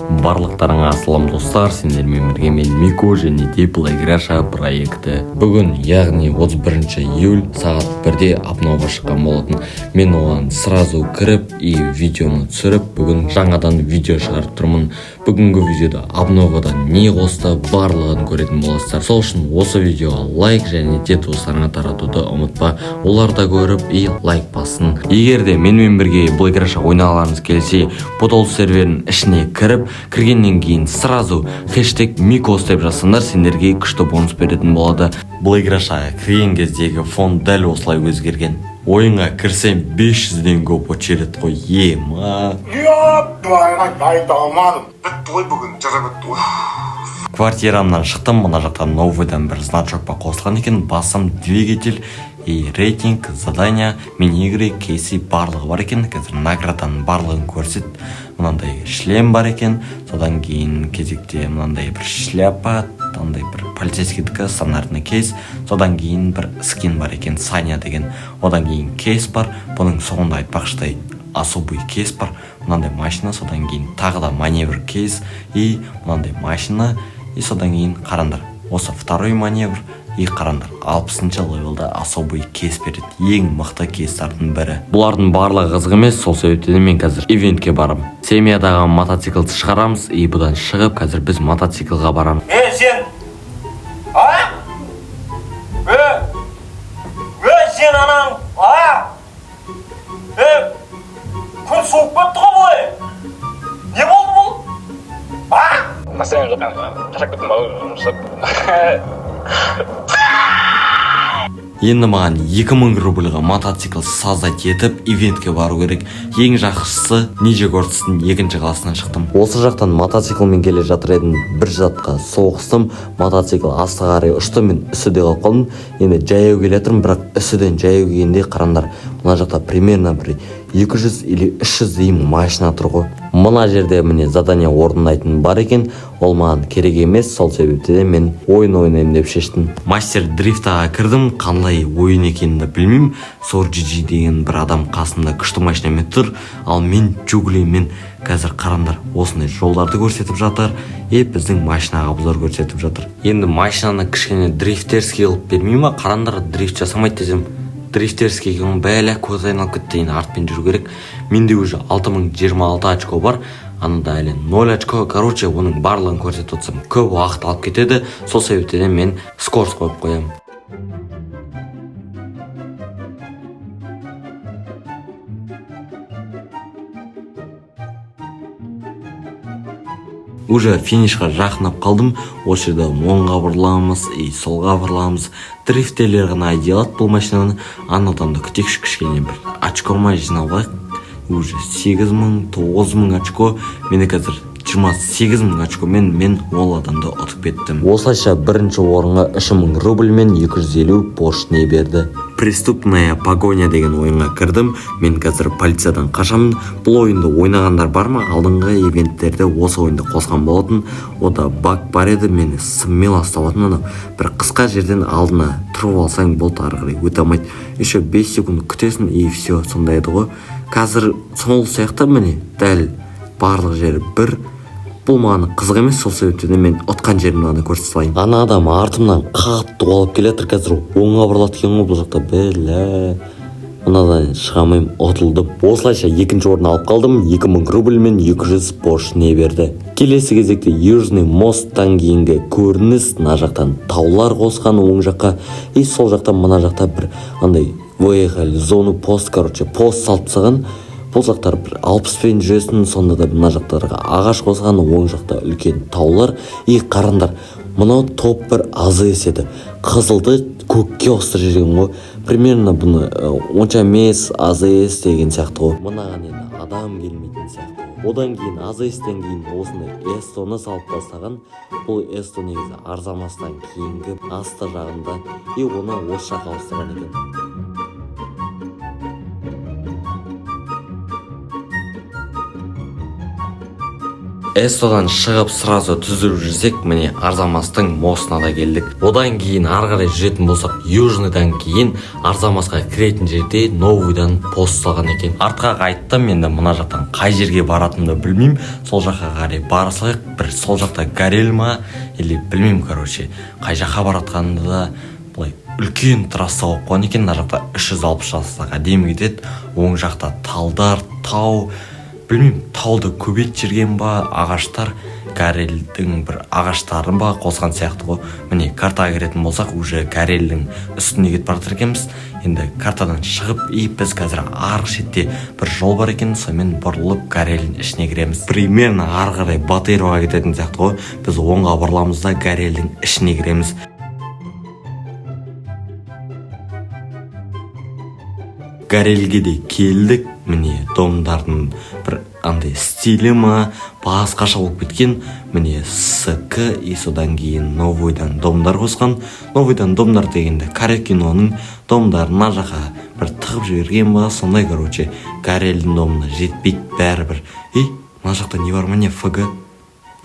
Барлықтарыңа ассалам, достар! Сендермен бірге мен, Мико, және де Блэк Раша проекті. Бүгін, яғни 31 июль, сағат 1-де обнова шыққан болатын. Мен оған сразу кіріп и видеоны түсіріп, бүгін жаңадан видео шығарып тұрмын. Бүгінгі видеода обновадан не қосты, барлығын көретін боласыздар. Сол үшін осы видеоға лайк және де достарыңа таратуды ұмытпа, олар да көріп и лайк бассын. Егер де менімен бірге Блэк Раша ойнағыларыңыз келсе, Подол серверінің ішіне кіріп, кіргеннен кейін сразу #микос деп жазсаңдар, сендерге күшті бонус беретін болады. Блэк Рашаға кірген кездегі фон дәл осылай өзгерген. Ойынға кірсем, 500-ден көп очередь қой, ема. Ёб твою мать, айта алмадым. Бітті ғой бүгін, жаза бітті ғой. Квартирамнан шықтым. Мына жақта новыйдан бір значок па қосылған екен. Бассам, двигатель и рейтинг, задания, мини игры, кейсы, барлығы бар екен. Қазір награданың барлығын көрсет. Мынандай шлем бар екен, содан кейін кезекте мынандай бір шляпа, андай бір полицейскийдікі, стандартный кейс, содан кейін бір скин бар екен, Саня деген, одан кейін кейс бар. Бұның соңында, айтпақшыдай, особый кейс бар, мынандай машина, содан кейін тағы да маневр кейс и мынандай машина. И содан кейін, қараңдар, осы второй маневр. И қараңдар, 60-шы левелда особый кейс береді, ең мықты кейстардың бірі. Бұлардың барлығы қызық емес, сол себептен мен қазір ивентке барамын. Семьядағы мотоциклді шығарамыз и бұдан шығып, қазір біз мотоциклға барамыз. Е, сен! А? Е! Е, сен анаң! А? Е! Күн суып кетті ғой былай. Не болды бұл? А? Настроением жоқ, шаршап кеттім ба жұмыс жасап. Енді маған 2000 рубльға мотоцикл создать етіп, ивентке бару керек. Ең жақсысы, Нижегородтың екінші қаласынан шықтым. Осы жақтан мотоциклмен келе жатыр едім, бір затқа соғыстым, мотоцикл астыға қарай ұшты, мен үстіде қалып қалдым. Енді жаяу келе жатырмын, бірақ үстіден жаяу келгенде, қараңдар, мына жақта примерно бір 200 или 300 машина тұр ғой. Мына жерде, міне, задание орындайтын бар екен, ол маған керек емес, сол себепті де мен ойын ойнаймын деп шештім. Мастер дрифтаға кірдім. Қандай ойын екенін де білмеймін. Сорджиджи деген бір адам қасымда күшті машинамен тұр, ал мен Жигулимен. Қазір, қараңдар, осындай жолдарды көрсетіп жатыр и біздің машинаға обзор көрсетіп жатыр. Енді машинаны кішкене дрифтерский қылып бермей ма? Қараңдар, дрифт жасамайды десем, дрифтерский екен ғой. Бәле, көз айналып кетті. Енді артпен жүру керек. Менде уже 6026 очко бар, анада әлі 0 очко. Короче, оның барлығын көрсетіп отырсам, көп уақыт алып кетеді, сол себептен мен скорость қойып қоямын. Уже финишқа жақындап қалдым. Осы жерде оңға бұрыламыз и солға бұрыламыз. Дрифтерлер ғана айдай алады бұл машинаны. Анадан да күтейікші, кішкене бір очко ма жинап алайық. Уже 8000, 9000 очко. Мені қазір 28 000 очкомен мен ол адамды ұтып кеттім. Осылайша бірінші орынға 3000 рубль мен 250 поршни берді. Преступная погоня деген ойынға кірдім. Мен қазір полициядан қашамын. Бұл ойынды ойнағандар бар ма? Алдыңғы ивенттерде осы ойынды қосқан болатын. Ода баг бар еді, мені смело ұстап алатын. Анау бір қысқа жерден алдына тұрып алсаң болды, ары қарай өте алмайды. Еще 5 секунд күтесің и все. Сондай еді ғой. Қазір сол сияқты, міне, дәл барлық жері бір. Бұл маған қызық емес, сол себептен мен ұтқан жерімді ғана көрсете салайын. Ана адам артымнан қатты қуалап келе жатыр. Қазір оңға бұрылады екен ғой бұл жақта. Бля, мынадан шыға алмаймын, ұтылдым. Осылайша екінші орын алып қалдым, 2000 рубль мен 200 поршни берді. Келесі кезекте Южный мосттан кейінгі көрініс. Мына жақтан таулар қосқан оң жаққа и сол жақтан мына жақта бір андай выехали зону пост, короче, пост салып тастаған. Бұл жақтар бір 60-пен жүресің, сонда да мына жақтарға ағаш қосқан, оң жақта үлкен таулар. И қараңдар, мынау топ бір АЗС еді, қызылды көкке ауыстырып жіберген ғой. Примерно бұны онша емес, АЗС деген сияқты ғой. Мынаған енді адам келмейтін сияқты ғой. Одан кейін, АЗС-тен кейін осындай Эстоны салып тастаған. Бұл Эсто негізі Арзамастан кейінгі асты жағында и оны осы жаққа ауыстырған екен. Эстодан шығып, сразу түзіп жүрсек, міне, Арзамастың мостына да келдік. Одан кейін ары қарай жүретін болсақ, Южныйдан кейін Арзамасқа кіретін жерде новыйдан пост салған екен. Артқа қайттым. Енді мына жақтан қай жерге баратынымды білмеймін, сол жаққа қарай бара салайық. Бір сол жақта Горель ма или білмеймін, короче, қай жаққа баратқанымды да. Былай үлкен трасса болып қойған екен. Мына жақта 360 жасасақ, әдемі кетеді. Оң жақта талдар, тау, білмеймін, тауды көбейтіп жіберген ба, ағаштар, Горельдің бір ағаштарын ба қосқан сияқты ғой. Міне, картаға кіретін болсақ, уже Горельдің үстіне кетіп бара жатыр екенбіз. Енді картадан шығып, и біз қазір арғы шетте бір жол бар екен, сонымен бұрылып, Горельдің ішіне кіреміз. Примерно ары қарай Батыроваға кететін сияқты ғой. Біз оңға бұрыламыз да, Горельдің ішіне кіреміз. Горельге де келдік. Міне, домдардың бір андай стилі ма, басқаша болып кеткен. Міне, СК и содан кейін новыйдан домдар қосқан. Новыйдан домдар дегенде, Каракиноның домдарын мына жаққа бір тығып жіберген ба, сондай. Короче, Горельдің домына жетпейді бәрібір. Ей, мына жақта не бар? Міне, ФГ.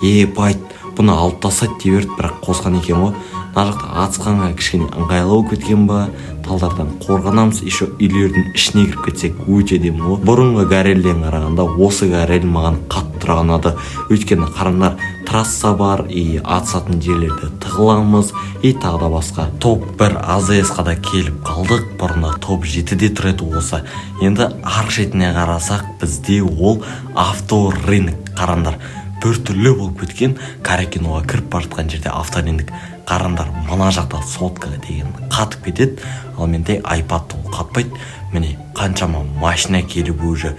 Ебать, бұны алып тастайды дей берді, бірақ қосқан екен ғой. Мына жақта атысқанға кішкене ыңғайлы болып кеткен ба, талдардан қорғанамыз. Еще үйлердің ішіне кіріп кетсек, өте әдемі ғой. Бұрынғы Горельден қарағанда осы Горель маған қаттырақ ұнады, өйткені қараңдар, трасса бар и атысатын жерлерде тығыламыз и тағы да басқа. Топ 1 АЗС-қа да келіп қалдық. Бұрында топ 7-де тұр еді осы. Енді арғы шетіне қарасақ, бізде ол авторынок. Қараңдар, біртүрлі болып кеткен. Каракиноға кіріп бара жатқан жерде авторынок. Қараңдар, мына жақта сотка деген қатып кетеді, ал менде айпад, ол қатпайды. Міне, қаншама машина келіп, уже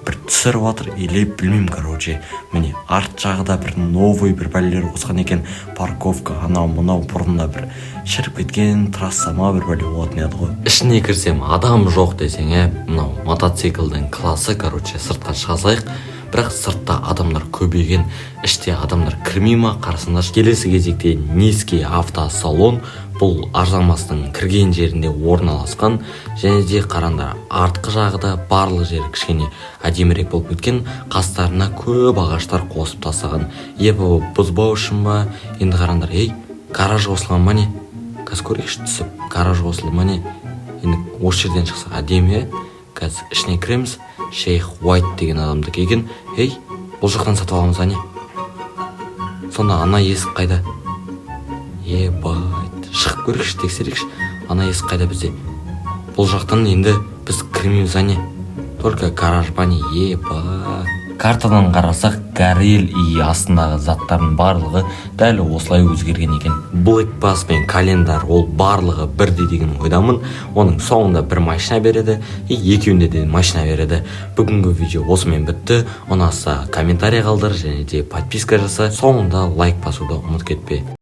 бір түсіріп жатыр или білмеймін. Короче, міне, арт жағы да бір новый бір бәлелер қосқан екен, парковка, анау мынау. Бұрында бір шіріп кеткен трасса ма, бір бәле болатын еді ғой. Ішіне кірсем, адам жоқ десең, ә. Мынау мотоциклдің классы. Короче, сыртқа шыға салайық, бірақ сыртта адамдар көбейген, іште адамдар кірмей ма? Қарасаңдаршы. Келесі кезекте низкий автосалон. Бұл Арзамастың кірген жерінде орналасқан. Және де қараңдар, артқы жағы да, барлық жері кішкене әдемірек болып кеткен. Қастарына көп ағаштар қосып тастаған, ебі бұзбау үшін ба. Енді қараңдар, ей, гараж қосылған ма, не? Қазір көрейікші түсіп, гараж қосылды ма, не? Енді осы жерден шықсақ, әдемі, иә. Қазір ішіне кіреміз. Шейх Уайт деген адамдікі екен. Ей, бұл жақтан сатып аламыз, а не? Сонда ана есік қайда? Ебать, шығып көрейікші, тексерейікші, ана есік қайда бізде? Бұл жақтан енді біз кірмейміз, а не? Только гараж ба, не? Еба, картадан қарасақ, Горель и астындағы заттардың барлығы дәл осылай өзгерген екен. Блэк Пасс пен календар, ол барлығы бірдей деген ойдамын. Оның соңында бір машина береді и екеуінде де машина береді. Бүгінгі видео осымен бітті. Ұнаса, комментарий қалдыр және де подписка жаса. Соңында лайк басуды ұмытып кетпе.